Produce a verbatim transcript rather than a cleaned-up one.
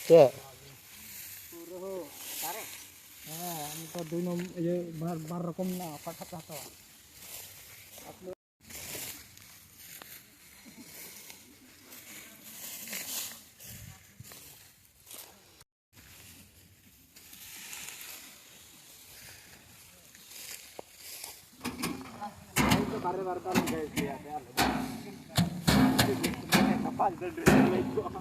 ᱪᱮᱫ? ᱯᱩᱨᱟᱹ ᱦᱚᱸ ᱫᱟᱨᱮ᱾ ᱦᱮᱸ, ᱱᱤᱛᱚᱜ ᱫᱩᱭ ᱱᱚᱢ-, ᱤᱭᱟᱹ, ᱵᱟᱨ, ᱵᱟᱨ ᱨᱚᱠᱚᱢ ᱢᱮᱱᱟᱜᱼᱟ, ᱚᱠᱟᱴᱟᱜ ᱯᱮ ᱦᱟᱛᱟᱣᱟ? ᱵᱟᱨᱮ ᱵᱟᱨ ᱵᱟᱨ ᱜᱮ ᱤᱫᱤᱭᱟ, ᱟᱞᱮ ᱫᱚ᱾ ᱜᱟᱯᱟ ᱜᱟᱹᱰᱤ ᱨᱮ ᱞᱟᱹᱭ ᱠᱚᱜᱼᱟ᱾